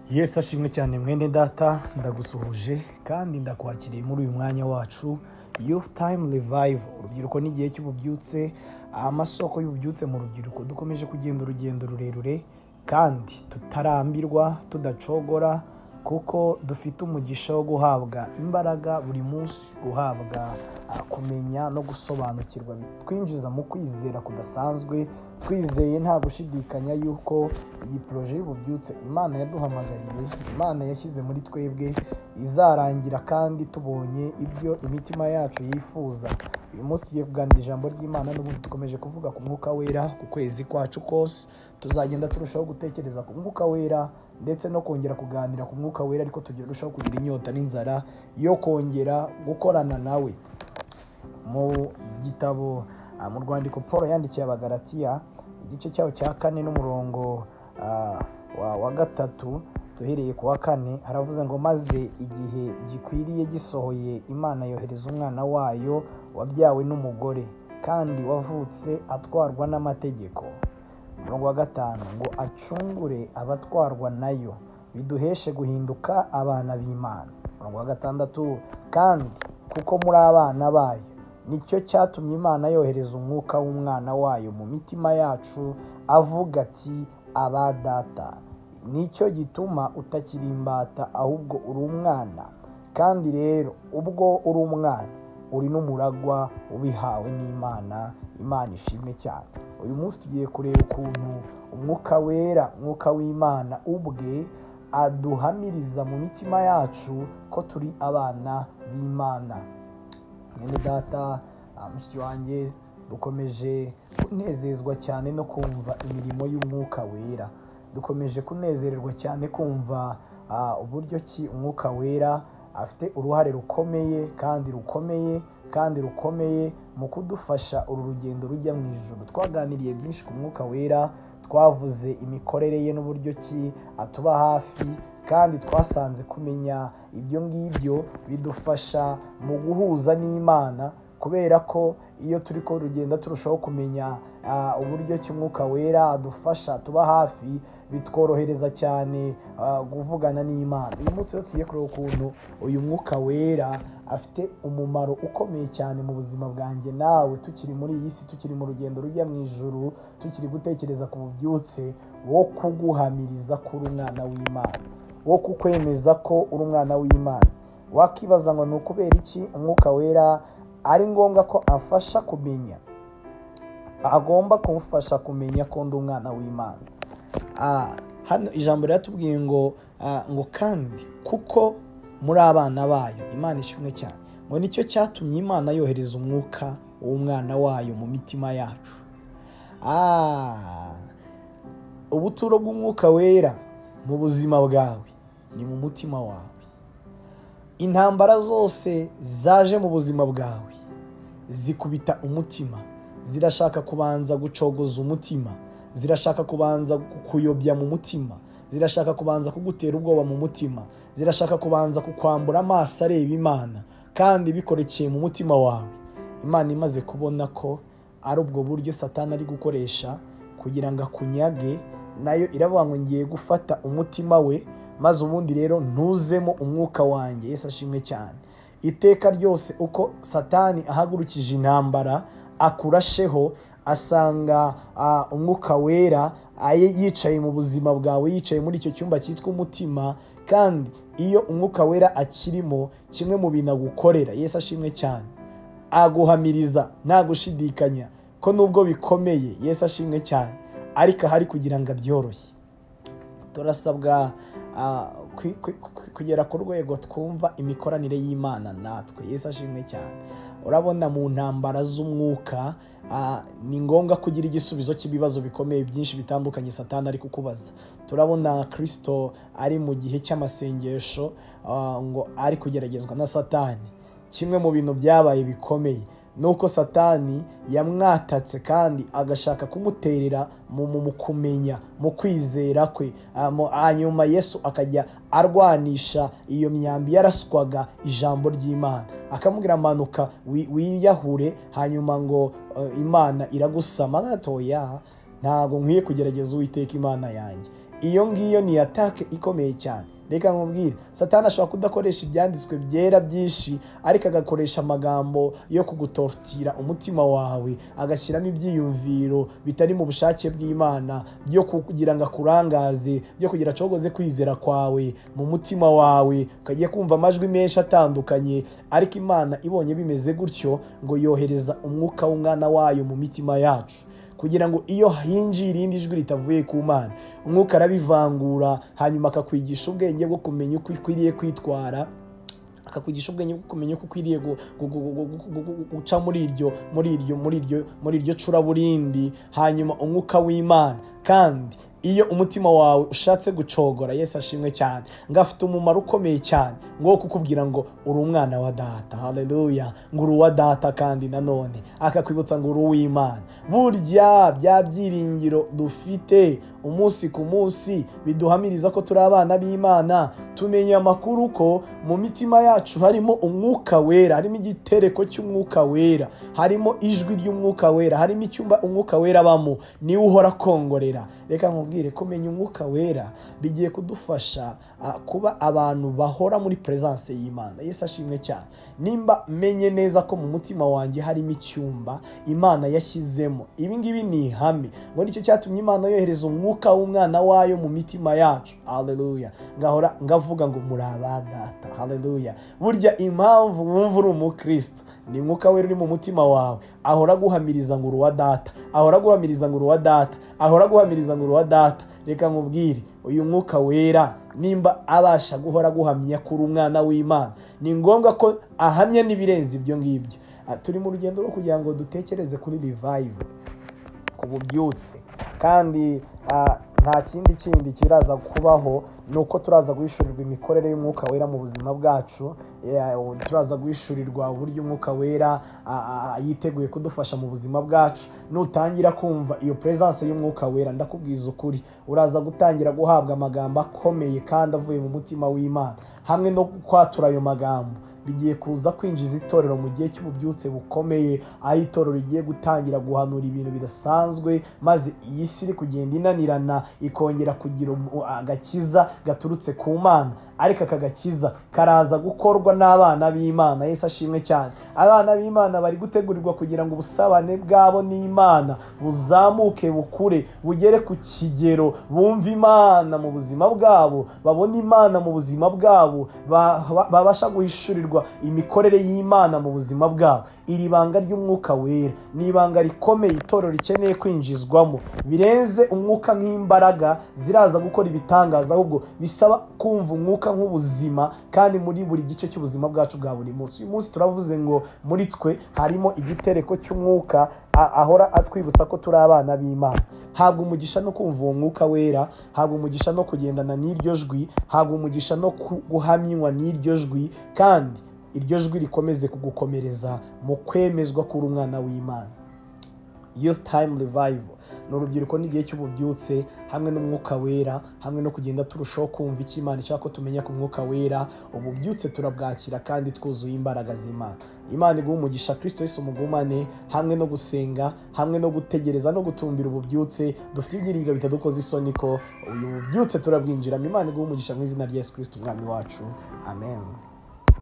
Yesu ashimwe cyane. Mwene data, ndagusuhuje kandi ndakwakiriye muri uyu mwanya wacu, Youth Time Revival, urubyiruko n'igihe cy'ububyutse, amasoko y'ububyutse mu rubyiruko. Dukomeje kugenda urugendo rurerure kandi tutarambirwa, tudacogora, kuko dufite umugisha wo guhabwa imbaraga buri munsi, guhabwa kumenya no gusobanukirwa bitwinjiza mu kwizera kudasanzwe. Twizeye nta gushidikanya yuko iyi projet y'ububyutse Imana yaduhamagariye, Imana yashyize muri twebwe, izarangira kandi tubonye ibyo imitima yacu yifuza. Uyu munsi tugiye kuganira ijambo ry'Imana. N'ubundi dukomeje kuvuga ku Mwuka Wera. Ku kwezi kwacu kose tuzagenda turushaho gutekereza ku Mwuka Wera ndetse no kongera kuganira ku Mwuka Wera, ariko turushaho kugira inyota n'inzara yo kongera gukorana nawe. Mu gitabo, mu rwandiko Paul yandikiye Abagaratiya, igice cyaho cya 4 n'umurongo wa 3, duhereye ku wa 4, haravuze ngo: "Maze igihe gikwiriye gisohoye, Imana yohereza umwana wayo wabyawe n'umugore kandi wavutse atwarwa n'amategeko." Umurongo wa 5 ngo: "Acungure abatwarwa nayo, biduheshe guhinduka abana b'Imana." Umurongo wa 6: "Kandi kuko muri abana bayo, nicyo cyatumye Imana yohereza umwuka w'umwana wayo mu mitima yacu, avuga ati: 'Aba Data.' Nicyo gituma utakiri imbata, ahubwo uri umwana. Kandi rero ubwo uri umwana, uri n'umuragwa ubihawe n'Imana." Imana ishimwe cyane. Uyu munsi tugiye kureba ukuntu Umwuka Wera, Umwuka w'Imana ubwe, aduhamiriza mu mitima yacu ko turi abana b'Imana. Mwene data, mushiki wanjye, dukomeje kunezezwa cyane no kumva imirimo y'Umwuka Wera. Dukomeje kunezererwa cyane kumva uburyo ki Umwuka Wera afite uruhare rukomeye kandi rukomeye kandi rukomeye mu kudufasha uru rugendo rujya mu ijuru. Twaganiriye byinshi ku Mwuka Wera, twavuze imikorere ye n'uburyo ki atuba hafi, kandi twasanze kumenya ibyo ngibyo bidufasha mu guhuza n'Imana, kubera ko iyo turi ko rugenda turushaho kumenya uburyo ki Umwuka Wera adufasha, tuba hafi, bitworohereza cyane kuvugana n'Imana. Uyu munsi rero tugiye kureba ukuntu uyu Mwuka Wera afite umumaro ukomeye cyane mu buzima bwanjye nawe, tukiri muri iyi si, tukiri mu rugendo rujya mu ijuru, tukiri gutekereza ku bubyutse, wo kuguhamiriza ko uri umwana w'Imana, wo kukwemeza ko uri umwana w'Imana. Wakibaza ngo ni ukubera iki Umwuka Wera ari ngombwa ko amfasha kumenya, agomba kumufasha kumenya ko ndi umwana w'Imana? Hano ijambo riratubwiye ngo: "Kandi kuko muri abana bayo," Imana ishimwe cyane, ngo "nicyo cyatumye Imana yohereza umwuka w'umwana wayo mu mitima yacu." Ubuturo bw'Umwuka Wera mu buzima bwawe ni mu mutima wawe. Intambara zose zaje mu buzima bwawe zikubita umutima, zirashaka kubanza gucogoza umutima, zirashaka kubanza kuyobya mu mutima, zirashaka kubanza kugutera ubwoba mu mutima, zirashaka kubanza kukwambura amaso areba Imana, kandi bikorekeye mu mutima wawe. Imana imaze kubona ko ari ubwo buryo Satani ari gukoresha kugira ngo akunyage, nayo iravuga ngo: "Ngiye gufata umutima we, maze ubundi rero ntuzemo umwuka wanjye." Yesu ashimwe cyane. Iteka ryose uko Satani ahagurukije intambara akurasheho, asanga Umwuka Wera yicaye mu buzima bwawe, yicaye muri icyo cyumba cyitwa umutima. Kandi iyo Umwuka Wera akirimo, kimwe mu bintu agukorera, Yesu ashimwe cyane, aguhamiriza nta gushidikanya ko nubwo bikomeye, Yesu ashimwe cyane, ariko ahari kugira ngo abyoroshye. Turasabwa kugera ku rwego twumva imikoranire y'Imana natwe. Yesu ashimwe cyane. Urabona, mu ntambara z'umwuka ni ngombwa kugira igisubizo cy'ibibazo bikomeye byinshi bitandukanye Satani ari kukubaza. Turabona Kirisito ari mu gihe cy'amasengesho, ngo ari kugeragezwa na Satani. Kimwe mu bintu byabaye bikomeye ni uko Satani yamwatatse kandi agashaka kumuterera mu kumenya, mu kwizera kwe. Hanyuma Yesu akajya arwanisha iyo myambi yaraswaga ijambo ry'Imana, akamubwira: "Manuka wiyahure, hanyuma ngo Imana iragusama gatoya." "Ntabwo nkwiye kugerageza Uwiteka Imana yanjye." Iyo ngiyo ni attaque ikomeye cyane. Reka nkubwire, Satani ashobora kudakoresha ibyanditswe byera byinshi, ariko agakoresha amagambo yo kugutortira umutima wawe, agashyiramo ibyiyumviro bitari mu bushake bw'Imana byo kugira ngo akurangaze, byo kugira acogoze kwizera kwawe mu mutima wawe, ukagiye kumva amajwi menshi atandukanye. Ariko Imana ibonye bimeze gutyo, ngo yohereza umwuka w'umwana wayo mu mitima yacu, kugira ngo iyo hinjiye irindi jwi ritavuye ku Mana, umwuka arabivangura, hanyuma akakwigisha ubwenge bwo kumenya uko ukwiriye kwitwara, akakwigisha ubwenge bwo kumenya uko ukwiriye guca muri iryo curaburindi. Hanyuma umwuka w'Imana kandi, iyo umutima wawe ushatse gucogora, Yesu ashimwe cyane, ngo afite umumaro ukomeye cyane ngo wo kukubwira ngo uri umwana wa data. Haleluya! Ngo uri uwa data, kandi nanone akakwibutsa ngo uri uw'Imana. Burya bya byiringiro dufite umunsi ku munsi biduhamiriza ko turi abana b'Imana, tumenya amakuru ko mu mitima yacu harimo umwuka wera, harimo igitereko cy'umwuka wera, harimo ijwi ry'umwuka wera, harimo icyumba umwuka wera abamo, niwe uhora akongorera. Reka nkubwire, kumenya umwuka wera bigiye kudufasha kuba abantu bahora muri presence y'Imana. Yesu ashimwe cyane. Nimba menye neza ko mu mutima wanjye harimo icyumba Imana yashyizemo, ibi ngibi ni ihame, ngo nicyo cyatumye Imana yohereza umwuka w'umwana wayo mu mitima yacu. Haleluya! Ngahora ngavuga ngo muri aba data. Haleluya! Burya impamvu wumva uri umukristo ni mwuka wera uri mu mutima wawe, ahora aguhamiriza ngo uri uwa data, ahora aguhamiriza ngo uri uwa data, ahora aguhamiriza ngo uri uwa data. Reka nkubwire, uyu mwuka wera nimba abasha guhora aguhamya kuri umwana w'Imana, ni ngombwa ko ahamya n'ibirenze ibyo ngibyo. Turi mu rugendo rwo kugira ngo dutekereze kuri revival, ku bubyutse, kandi nta kindi kiraza kubaho, ni uko turaza guhishurirwa imikorere y'umwuka wera mu buzima bwacu. Turaza guhishurirwa uburyo umwuka wera yiteguye kudufasha mu buzima bwacu. Nutangira kumva iyo presence y'umwuka wera, ndakubwiza ukuri, uraza gutangira guhabwa amagambo akomeye kandi avuye mu mutima w'Imana. Hamwe no kwatura ayo magambo, bigiye kuza kwinjiza itorero mu gihe cy'ububyutse bukomeye, aho itorero rigiye gutangira guhanura ibintu bidasanzwe, maze iyi si iri kugenda inanirana ikongera kugira agakiza gaturutse ku Mana. Ariko aka gakiza karaza gukorwa n'abana b'Imana. Yesu ashimwe cyane. Abana b'Imana bari gutegurirwa kugira ngo ubusabane bwabo n'Imana buzamuke, bukure, bugere ku kigero bumva Imana mu buzima bwabo, babona Imana mu buzima bwabo, babasha guhishurirwa imikorere y'Imana mu buzima bwabo. Iri banga ry'umwuka wera ni ibanga rikomeye itorero rikeneye kwinjizwamo, birenze umwuka nk'imbaraga ziraza gukora ibitangaza, ahubwo bisaba kumva umwuka nk'ubuzima, kandi muri buri gice cy'ubuzima bwacu bwa buri munsi. Uyu munsi turavuze ngo muri twe harimo igitereko cy'umwuka ahora atwibutsa ko turi abana b'Imana. Habwa umugisha no kumva uwo mwuka wera, habwa umugisha no kugendana n'iryo jwi, habwa umugisha no guhamywa n'iryo jwi, kandi iryo jwi rikomeze kugukomereza mu kwemezwa ko uri umwana w'Imana. Youth Time Revival ni urubyiruko n'igihe cy'ububyutse, hamwe n'umwuka wera, hamwe no kugenda turushaho kumva icyo Imana ishaka ko tumenya ku mwuka wera. Ububyutse turabwakira kandi twuzuye imbaraga z'Imana. Imana iguha umugisha. Kristo Yesu umugumane, hamwe no gusenga, hamwe no gutegereza no gutumbira ububyutse. Dufite ibyiringiro bitadukoza isoni ko uyu bubyutse turabwinjiramo. Imana iguha umugisha mu izina rya Yesu Kristo umwami wacu. Amen.